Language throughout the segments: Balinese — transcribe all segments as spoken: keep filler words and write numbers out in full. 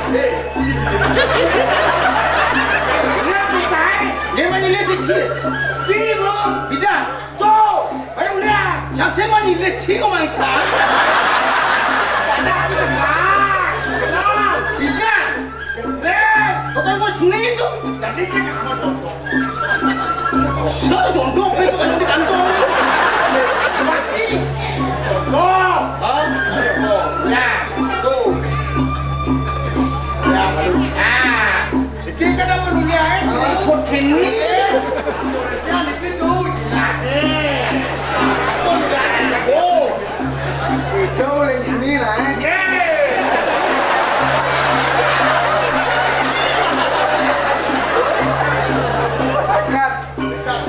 Iya, bukan. Dia mah nyilih siji. Ibu. Bida. Tuh, baru lihat. Cak saya mah nyilih siji ngomong cak. Ada apa, Pak? Tenang. Bida. Tenang. Bukan bos seni itu. Jadi kita mau contoh. Sudah contoh, itu kan di kantong. Mati. Contoh. Hah? Ya, tuh. Ya, baru. Ah. Iki kan apa dunia, eh? Ikut sini. Ya, di pintu. Nah, eh. Oh. Itu lagi ini lah, eh. Yeay. Dekat. Dekat.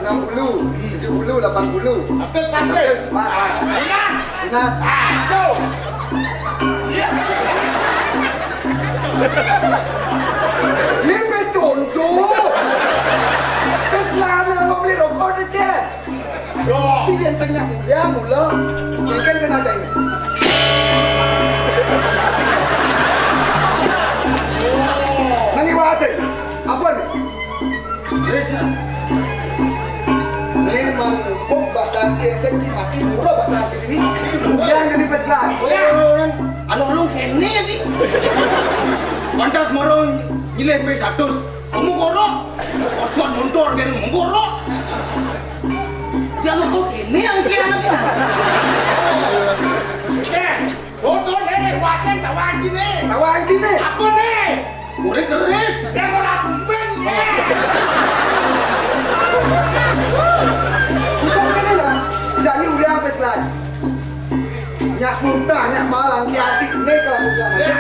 Enam puluh, tujuh puluh, delapan puluh. Satu, pasti. Pas. Lunas. Lunas. Ah, so. Ini pes contoh. Pes lama mau beli rokok deh, Cek. Yo. Ci yang sengak dia mula. Ikan kena cai. Nani wase. Apa ni? Terus, ya. Ini mangkuk bahasa Aceh, S M C mati, murah bahasa Aceh ini. Yang jadi pes kelas. Ya, anu lu kene di. Pantas morong nyilih pes seratus. Kamu korok. Kosong mundur kan mengkorok. Jangan kok ini yang kian lagi. Eh, foto nih, wajan tak wajan nih. Tak wajan nih. Apa nih? Urip keris. Yang ora kumpeng ya. Bukan kene lah. Jani udah habis lah. Nyak muda, nyak malang, nyak acik, nih kalau muda. Ya.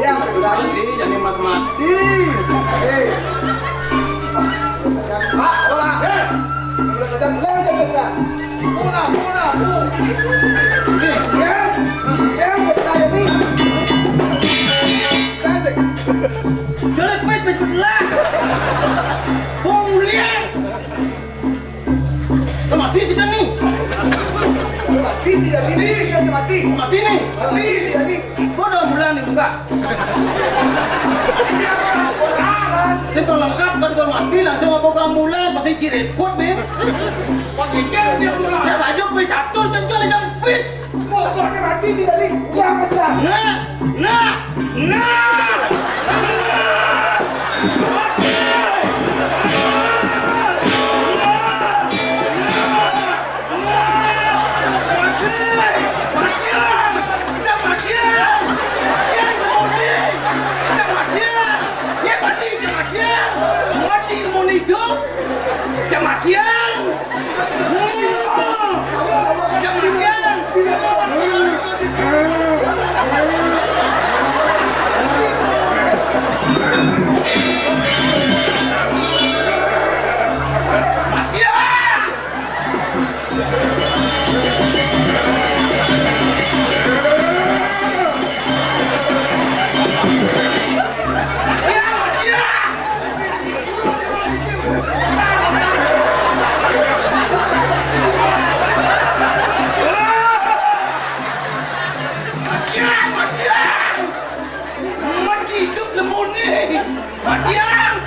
Ya, habis lah. Ini jadi mati-mati. Eh. Pak, Pak. Eh. Udah saja, udah sampai sekarang. Puna, puna, pu. Ya, ya, bos saya nih. Kasih. Jelek, pes, pes, pes, lah. Bong mulia. Mati sih kan nih. Mati sih jadi nih, kan mati. Mati nih. Mati sih jadi. Bodoh bulan nih, buka. Simpang lengkap kan kalau mati langsung mau buka bulan, pasti cirekut, Bin. Pakai jam dia bulan. Saya saja pis satu, kan jual jam pis. Bosoknya mati tidak nih. Udah, Mas, dah. Nah, nah, nah. Mati, mati, mati. Mati, mati, mati. Mati, mati. Mati hidup lemone. Mati ang.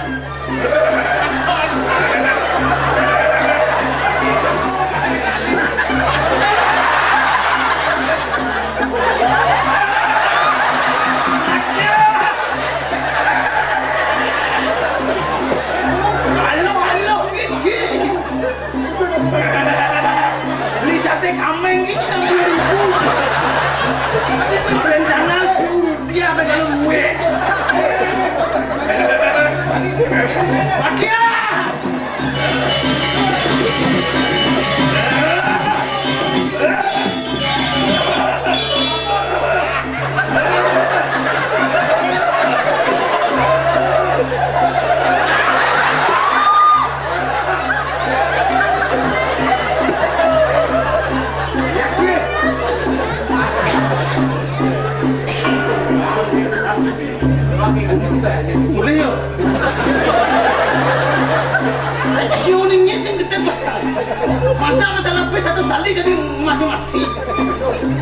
Halo, halo, gigi. Beli sate kameng gitu enam puluh ribu. Rencana suruh dia ada kalau gue. Pakai. Boleh ya? Siuningnya sih gede, Mas. Masa masalah pes satu kali jadi masih mati.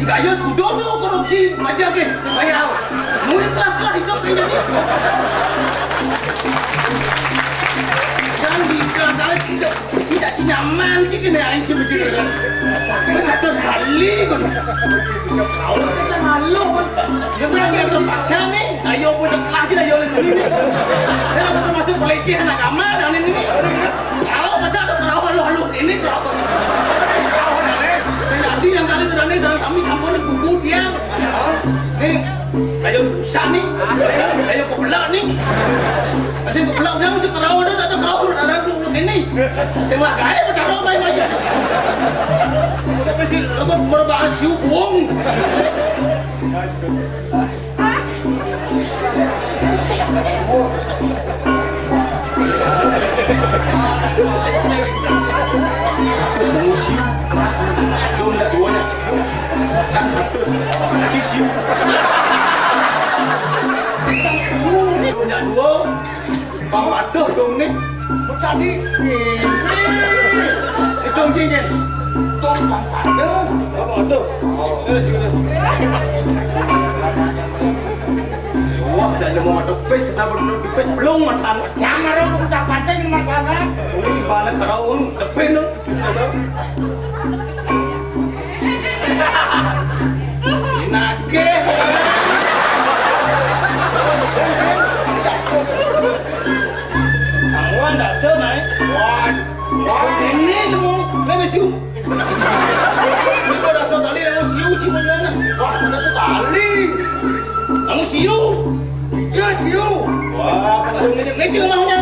Jika ayo sekudo tuh korupsi aja ke supaya mau Kan tidak, tidak, tidak nyaman sih kena anjing macam ni. Satu sekali kan. Kau macam malu kan. Dia punya dia terpaksa ni. Ayo pun sekelah je dah, ayo ni. Dia dah termasuk pelecehan agama dah ni. Kau masa ada terawal lu, lu ini terawal. Jadi yang kali tu dah ni, sama kami sampun gugus dia. Ni, ayo usah ni. Ayo kau pelak ni. Masih kau pelak dia, masih kerau ada, tak ada kerau, tak ada lu, lu ini. Saya lah kaya berdarah main lagi. Kau pasti, kau merebak siu buang. Satus nemu siu. Dong dah dua dah. Cak satus. Ci siu. Dong dah dua. Bang aduh dong ni. Tadi ni. Hitung cincin. Tong bang pada. Apa aduh? Terus gitu. Wah, dah nemu mata pes, sabar dulu, pes belum mata. Jangan, aku tak pancing masalah. Ini balik ke raung, depan tu. Inake. Kamu dah senai. Wah, wah, ini lu, ini siu. Ini kau rasa tali, kamu siu, cuma mana? Wah, aku rasa tali. Kamu siu. Iya, siu. Wah, kamu ni, ni cuma maunya.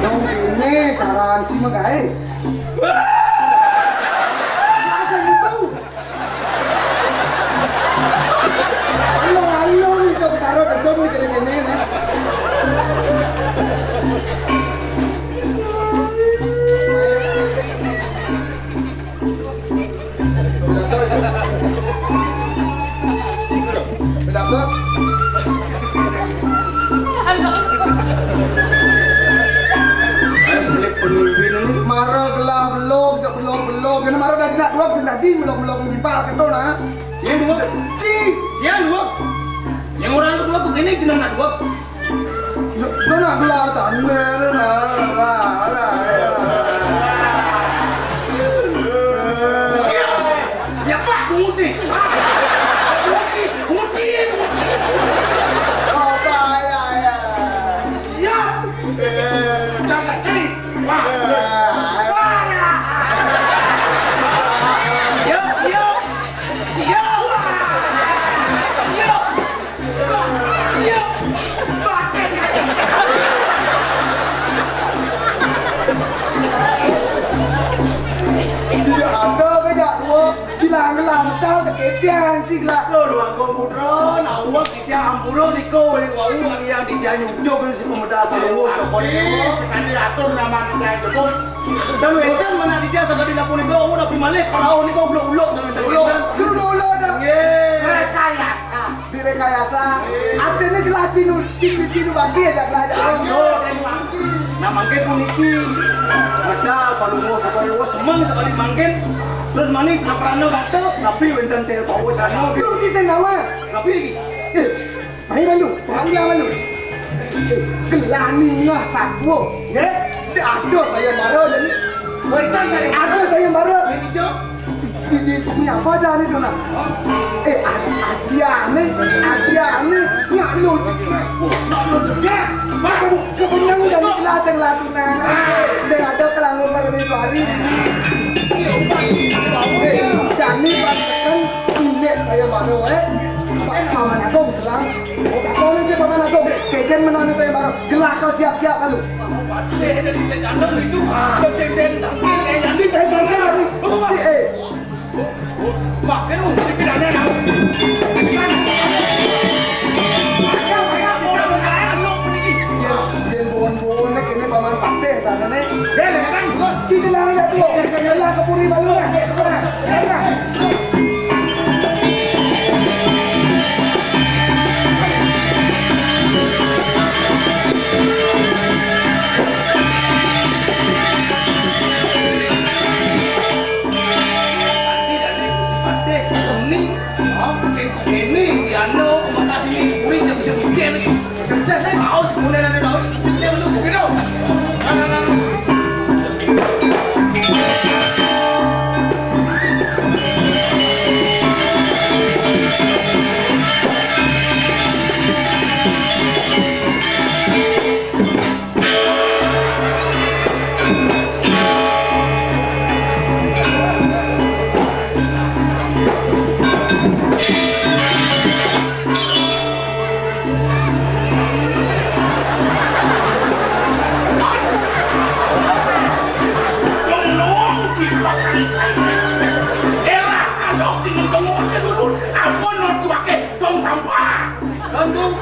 Dong ini cara anci magae. Masa gitu? Alo, alo ni, kau taruh dedong ni kena kena ni. Berasa itu. Berasa. Mara gelah belum, jak belum, belum. Kena mara dah nak dua, sudah di belum, belum, bipal kena nak. Yang dua. Ci. Yang dua. Yang orang kedua tu kena kena nak dua. Kau nak gelar tanda tu lah. Lah, lah, lah. Siap. Ya, Pak, pungut ni. Pungut ni, pungut ni, pungut ni. Apa, ya, ya. Siap. Jangan kali. Wah. Wah. Siap, siap. Siap. Siap. Siap. Pakai kacang. Tidak ada ke jak dua? Bilang gelang tahu tak ketiang cik lah. Lo dua komputer, nak uang ketiang ampura liko wali wau lagi yang di dia nyucuk si pemuda kalau uang cokot. Sekali atur nama kita cukup. Dan wenten mana dia sekali lapor liko, uang nak pergi malih, kalau liko belum ulok dan wenten. Ulok, ulok dah. Nggih. Rekayasa. Direkayasa. Artinya gelah cinu, cinu, cinu bagi aja gelah aja. Nah, mangkin puniki. Ada palungguh, pokoknya wah semang sekali mangkin. Terus mani nak perana kata, tapi wenten tel bawa cana. Belum sih saya nama. Tapi lagi. Eh, Panggil malu, panggil malu. Eh, gelah ni ngah sapu. Ya? Ada saya mara jadi. Wenten saya. Ada saya mara. Ini hijau. Ini, ini apa dah ni, Dona? Eh, adi, adia ni, adia ni, nak lu cekak. Nak lu cekak. Baru kebenyang dari gelas yang lalu, nah. Saya ada pelanggan baru itu hari. Eh, Dani, Pak, kan, ini saya baru, eh. Pak Maman Agung selang. Kau ni siapa mana tu? Kejadian menang saya baru. Gelah kau siap-siap lalu. Si teh tangkil tadi. Si, eh. Dia buan-buan ni kena paman patih sana ni. Dia dah kan. Si gelah aja tu. Gelah kepuri balu kan. Nah, nah.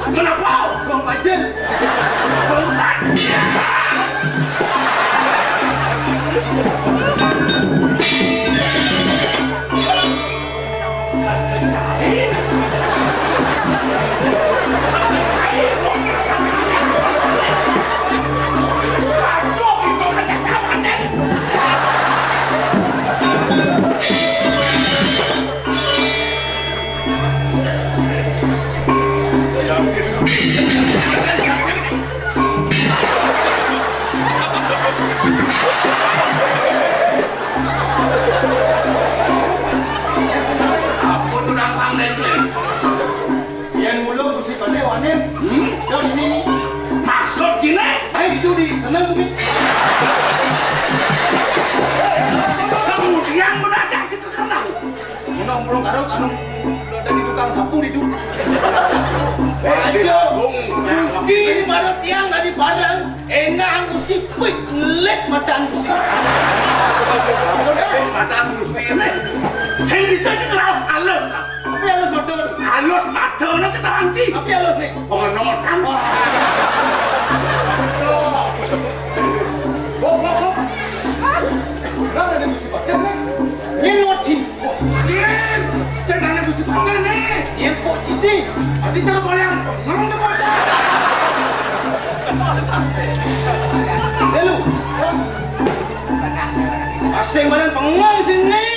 Kenapa? Gong Pajen. Gong Pajen. Ampun, udah pangdeng. Yang mulu Gusti Patih wani. Hmm? Yo, ini nih. Maksud cine? Ayo, itu di tenang, Bumi. Kemudian beraja cik ke kandang. Mun urang karo anu dari tukang sapu itu. Aja, Gusti, pada tiang dari Padang, endah Gusti, pik, lek matan Gusti. Matan Gusti ini. Sing bisa aja ngelawan halus. Tapi halus mata. Halus mata, nah, sing tawanci. Tapi halus nih. Pengen nomor kan? Wah. Kok, kok, kok? Lah, ada Gusti Patih, nih. Ini ngoci. Sing, sing nanya Gusti Patih, nih. Ini kok citi. Tadi cara bayang. Ngomong ke Patih. Lalu. Asing badan pengang sini.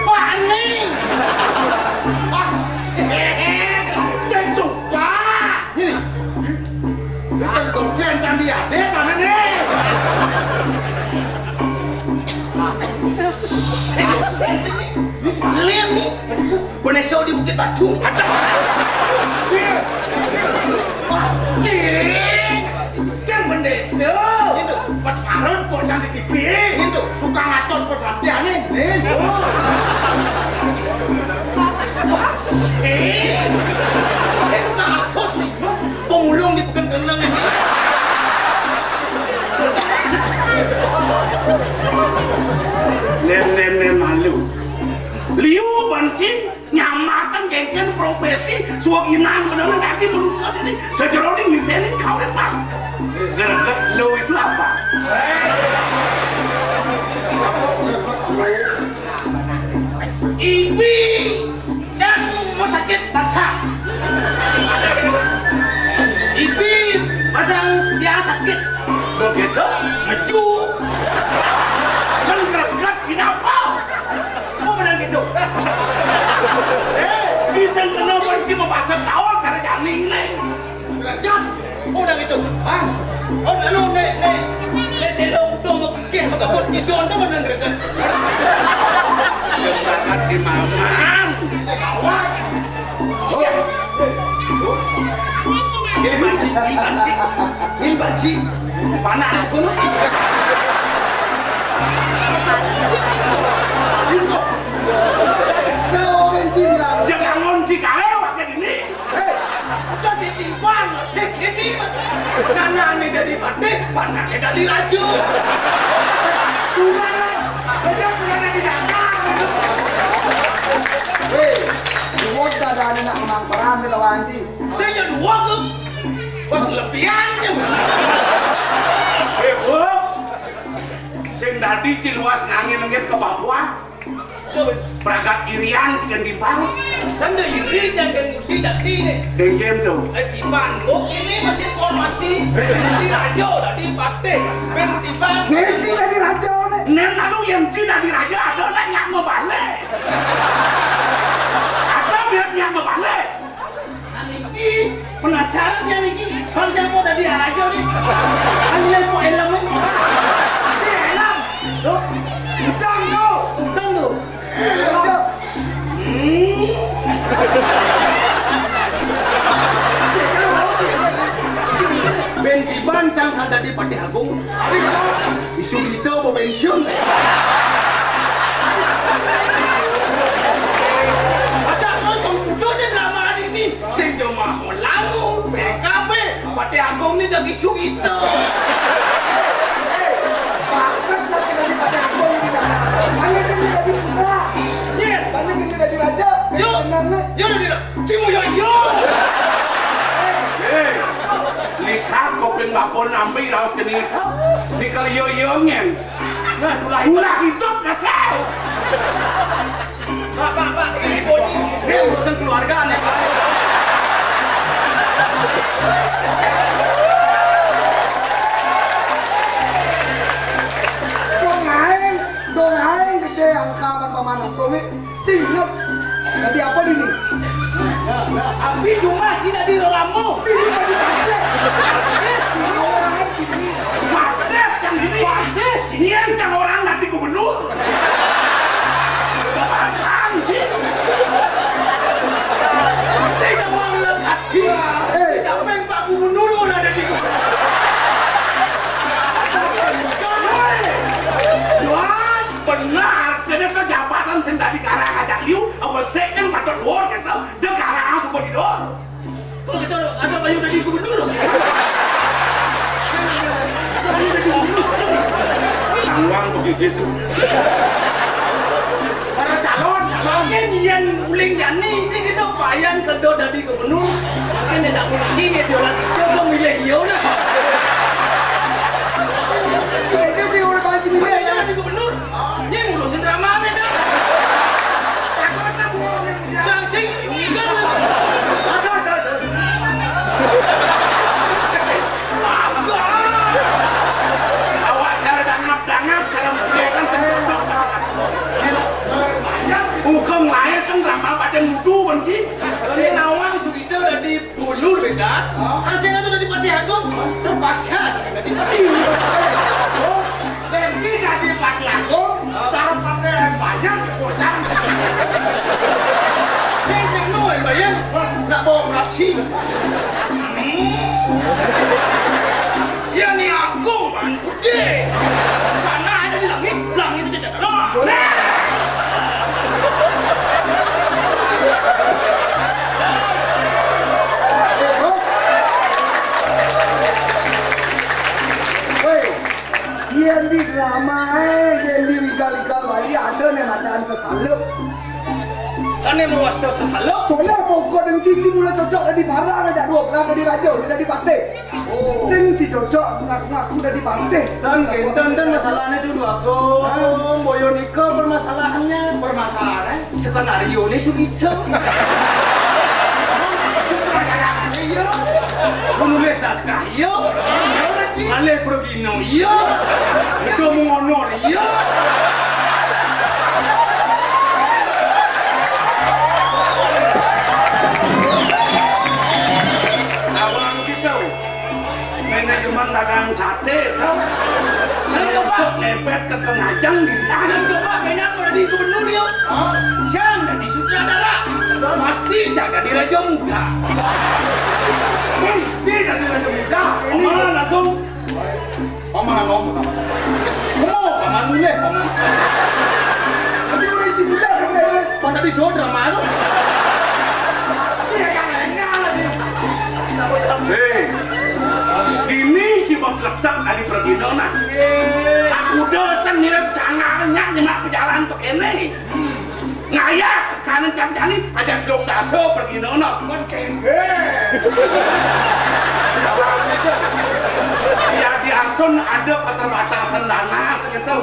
Panik. Ah, sing tupak. Ini. Bukan dosen candi ade sana nih. Sing, sing, sing. Lihat nih. Bener show di Bukit Batu. Ada. Wah, sing. Sing bendesa. Gitu. Pas marut kok candi T V. Gitu. Tukang atos pas latihan nih. Gitu. Wah, sing. Sing tukang atos nih. Pemulung di Pekan Kenang ini. Nen, nen, nen malu. Liu bancing nyamatan kengken profesi suaginan beneran lagi manusia ini sejeroning niteni kau lepak. Greget lo itu apa? Ibi. Cang mau sakit pasang. Ibi pasang dia sakit. Begitu? Maju. Kan greget cinapa? Mau benar gitu. Eh, si sing kenal benci mau pasang tawa cara jani ini. Greget. Oh, udah gitu. Bang. Oh, lalu nek nek nek selo udah mau kikeh mau kabut gitu, anda mana greget? Greget di maman. Saya kawat. Ini banci, ini banci. Ini banci. Panah aku no. Nah, benci bilang. Jangan ngonci kau pakai ini. Eh, udah si Tiwan, si Kini, Mas. Nanane dadi patih, panane dadi raja. Kurang, aja kurang dadi dagang. Hei, luwes dadane nak menang perang di lawan Ci. Saya ya dua ke. Pas lebihan ya. Eh, Bu. Sing dadi Ci luwes nangin nengit ke Papua. Pragat irian cikan timpang. Kan da iri jangan musti jati nih. Dengkem tuh. Eh, timbang. Oh, ini masih informasi. Dari raja, dari patih. Ben timbang. Nih, Ci dari raja nih. Nen lalu yang Ci dari raja ada nak nyak mau balik. Ada biar nyak mau balik. Nah, niki penasaran ya niki. Bang siapa tadi raja nih? Ambil kok helm ini. Ini helm. Loh, utang tuh. Utang tuh. Ci, raja. Hmm. Ben tiban cang kada di Patih Agung. Isu kita mau pensiun. Masa nonton kudu aja drama hari ini. Sing cuma lamun P K B, Patih Agung ni jadi sugito. Bakat lah kita di Patih Agung ni lah. Banyak kan jadi putra. Yes. Banyak kan jadi raja. Yo. Tenang ni. Yo, udah, udah. Cing, yo, yo. Eh, lihat kuping bapa nampi raos cening. Nika yo, yo, nyen. Nah, ulah ulah hidup, dasar. Pak, Pak, Pak, ini bodi. Ini urusan keluarga nih. Dong aing, dong aing gedé angka ban pamanah. Sing inget. Dadi apa dini? Nah, nah, abdi jumah cina di roramo. Ih, dadi pacet. Pacet, cang dini. Pacet. Sini yang cang orang nanti gubernur. Apaan sih? Sing ngomong lekat. Eh. Siapa yang Pak Gubernur udah ada di gubernur? Wah, benar. Jadi ke jabatan sing tadi karang ajak liu, apa sih kan patut luar gitu. Dia karang suka didor. Kok kita ada Bayu dari gubernur? Ada Bayu dari gubernur. Tangwang pergi besok. Para calon, mungkin yang uling jani sih gitu, payan kedo dari gubernur. Mungkin dia tak mungkin dia jual si coba milih iya udah. Sih, itu sih udah paling milih ya. Dari gubernur. Ini ngurusin drama apa dah? Takutnya bohong yang udah. Sing, enggak. Ada, ada, ada. Awak cara dangap-dangap, cara membiarkan sendok. Hukum lain sing drama pada mudu benci. Ini nawang sudah dari Gubernur beda. Hah? Kan saya tuh dari Patih Agung terpaksa dari Patih. Oh, Sandy dari Patih Agung, cara pandai banyak kekuatan. Saya saya nu yang bayar, nak bawa operasi. Hmm. Ya ni Agung man gede. Tanah ada di langit, langit itu jadi tanah. Woi, yén di drama, eh, yén di liga-liga bayi ada nih macan sesaluk. Sané mawasta sesaluk. Boleh pokok dan cici mula cocok dari para ada dua belah dari raja, dari patih. Sing si cocok ngaku-ngaku dadi patih. Dan kénten kan masalahné tuh dua Agung. Boyo nika permasalahannya. Permasalahannya skenario né Sugito. Iya. Penulis naskah iya. Alih pergino iya. Itu mengonor iya. Abang kita. Manajemen dagang saté, so. Ayo, Pak. Ngepet ke Kengajang di sana. Ayo, coba, beda kalau di gubernur, yuk. Hah? Jang jadi sutradara. Pasti Jang jadi raja muda. Ini jadi raja muda. Ini. Paman langsung. Paman ngomong. Ngomong, paman mulai, paman. Tapi udah cinta, udah. Paman tadi saudara malu. Iya, yang lainnya lagi. Hei, dini cibak letak dari pergino nah. Aku dosen mirip sangarnya nyemak pejalan tuh kene. Ngayah kanan kan jani ada telung dasa pergino nah. Kan kene. Ya di Asun ada keterbatasan dana segitu.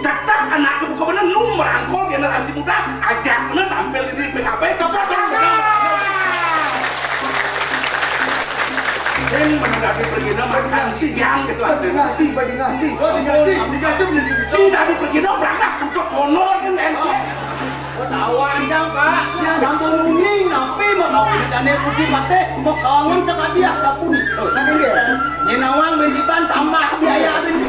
Tetap anak buka bener nu merangkul generasi muda, ajak bener tampil di P K P. Tepuk tangan. Sing menanggapi pergi nama kan tiang gitu. Badi ngaji, badi ngaji. Badi ngaji, badi ngaji. Si dari pergi nama berangkat untuk honor kan M C. Oh, tahu aja, Pak. Yang sampun uning, napi mau kawin dan putih mate, mau kawin sekadiah sapunika. Nah, ini dia. Ini nawang bintitan tambah biaya binti.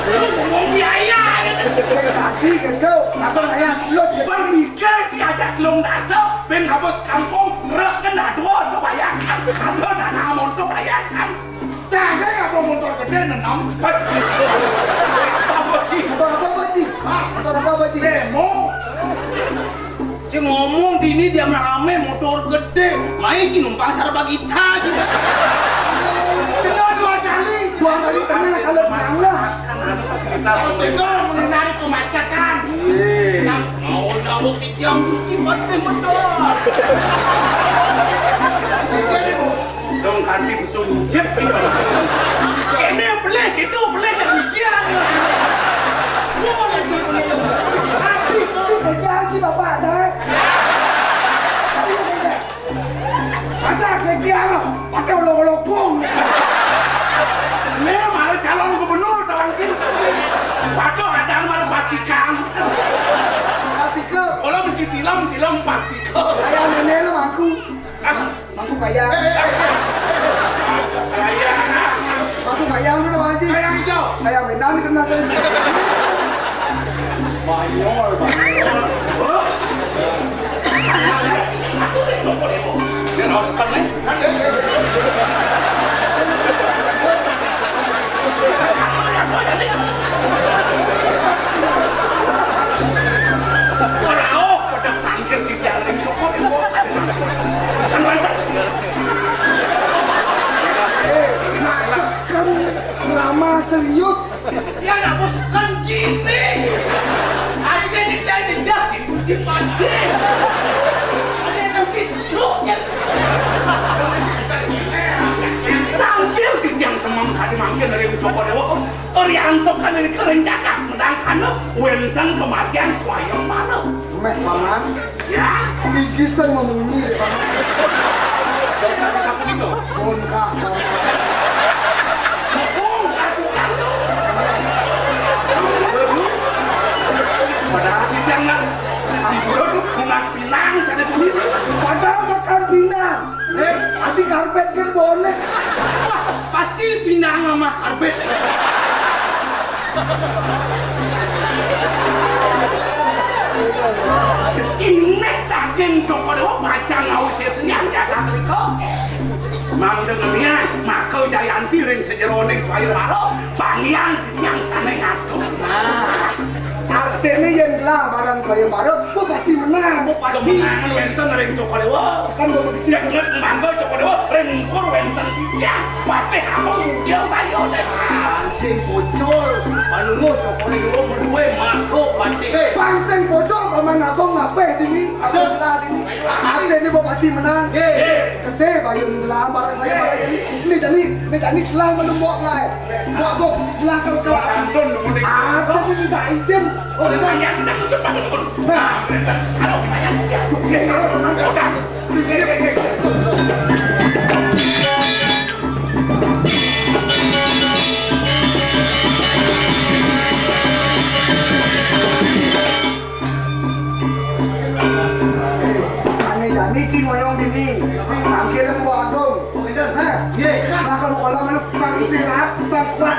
Ngomong biaya, gitu. Kaki, gitu. Atau ayah, plus, gitu. Berpikir diajak telung dasa, ben habis kangkung, truk kena dua, tuh bayangkan. Atau dana monto bayangkan. Cahaya apa motor gede, nenem? Apa, Ci? Motor apa, Ci? Hah? Motor apa, Ci? Bemo. Ci ngomong dini dia rame motor gede. Mai Ci numpang sarba gita, Ci. Bener dua kali. Dua kali pernah kalau nangah. Bener menarik kemacetan. Iya. Nah, mau Awak titiang Gusti mati mental. Dong kanti besum jet gitu. Ini beli gitu, beli jadi jian. Wah, itu beli. Hati, hati, kerjaan si bapak, jangan. Iya, iya. Masa kerja lo pakai olok-olok pung? Ini malah calon gubernur, calon cil. Waduh, ada malah pastikan. Pasti ke. Kalau mesti tilam, tilam pasti ke. Kayak nenek lo mangku. Ah, mangku kayak. Kayak. Mangku kayak lo dong, Haji. Kayak hijau. Kayak benar dikenal tadi. Banyol, banyol. Ini rasakan, nih. Orang, oh, pada tangkil di jalan itu, kok, kok. Eh, masakan ramah serius. Ya, nak bos kan gini. Ada di dia jejak di kursi padi. Ada yang nanti stroke-nya. Tampil di tiang semang kali mangkin dari Joko Dewa. Orianto kan dari kering cakak, sedangkan wenten kematian suayem malam. Meh, Paman. Ya. Bigisan memunyi, Paman. Bisa begitu. Bongkah, Paman. Bongkah, tukang tuh. Padahal di jangan. Ampun, bungas pinang, sana bunyi. Padahal makan pinang. Eh, nanti karpet kan boleh. Wah, pasti pinang sama karpet. Ini daging Joko Dewa baca ngau sesenian jaga kriko. Mang dengan nian, maka Jayanti ring sejeroning suayem malam, bangian titiang sane ngatur. Nah, artine yen gelah bareng suayem malam, gua pasti menang. Gua pasti. Kemenangan wenten ring Joko Dewa. Kan gua begitu. Cek bener mangga Joko Dewa, ring kur wenten titiang. Patih aku mungkil bayu deh. Sing pucul, manunggu Joko Dewa berdua makhluk patih. Bang sing pucul, Paman Agung ngapeh dini, aku gelah dini. Artine gua pasti menang. Gede bayun gelah bareng saya bareng ini. Ini jani, ini jani gelah menembok gelah. Buat gua gelah kalau gelah. Ampun, ampun. Artine minta izin. Oh, banyak kita tutup, bangun, bangun. Nah, kalau banyak kita tutup. Oke, kalau menang, oke. Ane jani ci ngoyong dini. Mangke lem warung. Hah? Ye. Lah kalau kolam lu bang istirahat, bang kuat